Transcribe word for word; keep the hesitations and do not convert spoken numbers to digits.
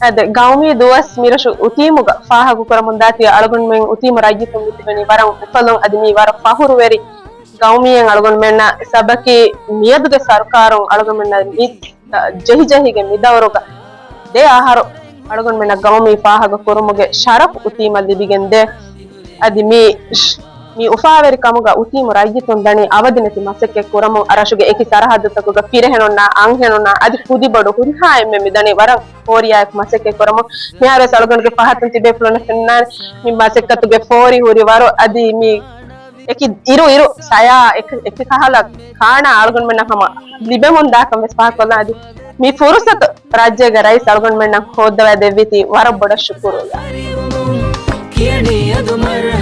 އަދި ގައުމީ ދުވަސް މިރަށު އުތީމުގަ ފާހަގަކުރަމުންދާތީ އަޅުގަނޑުމެން އުތީމު ރައްޔިތުން މިތިބެނީ ވަރަށް އުފަލުން. އަދި މީ ވަރަށް ފަހުރުވެރި ގައުމީއެއް އަޅުގަނޑުމެންނަށް ސަބަކީ މިއަދުގެ ސަރުކާރުން އަޅުގަނޑުމެންނަށް މި ޖެހިޖެހިގެން މިދައުރުގަ ދެ އަހަރު އަޅުގަނޑުމެންނަށް ގައުމީ ފާހަގަ ކުރުމުގެ ޝަރަފް އުތީމަށް ލިބިގެންދޭ. އަދި މި މި އުފާވެރި ކަމުގަ އުތީމު ރައްޔިތުން ދަނީ އަވަދިނެތި މަސައްކަތް ކުރަމުން. އަރަށުގެ އެކި ސަރަހައްދުތަކުގަ ފިރިހެނުންނާ، އަންހެނުންނާ އަދި ކުދިބޮޑު ހުރިހާ އެންމެ މިދަނީ ވަރަށް ފޯރިޔާއެކު މަސައްކަތް ކުރަމުން. މިހާރުވެސް އަޅުގަނޑުގެ ފަހަތުން ތިބޭފުޅުންނަށް ފެންނާނެ މި މަސައްކަތުގެ ފޯރި ހުރި ވަރު. އަދި މި އެކި އިރު އިރު ސަޔާ އެކި، އެކި ކަހަލަ ކާނާ އަޅުގަނޑުމެންނަށް ހަމަ ލިބެމުން ދާކަން ވެސް ފާހަގަކޮށްލަން. އަދި މި ފުރުސަތު ރާއްޖޭގެ ރައީސް އަޅުގަނޑުމެންނަށް ހޯއްދަވާ ދެއްވީތީ ވަރަށް ބޮޑަށް ޝުކުރު. ކިޔަނީ އަދު މަރަ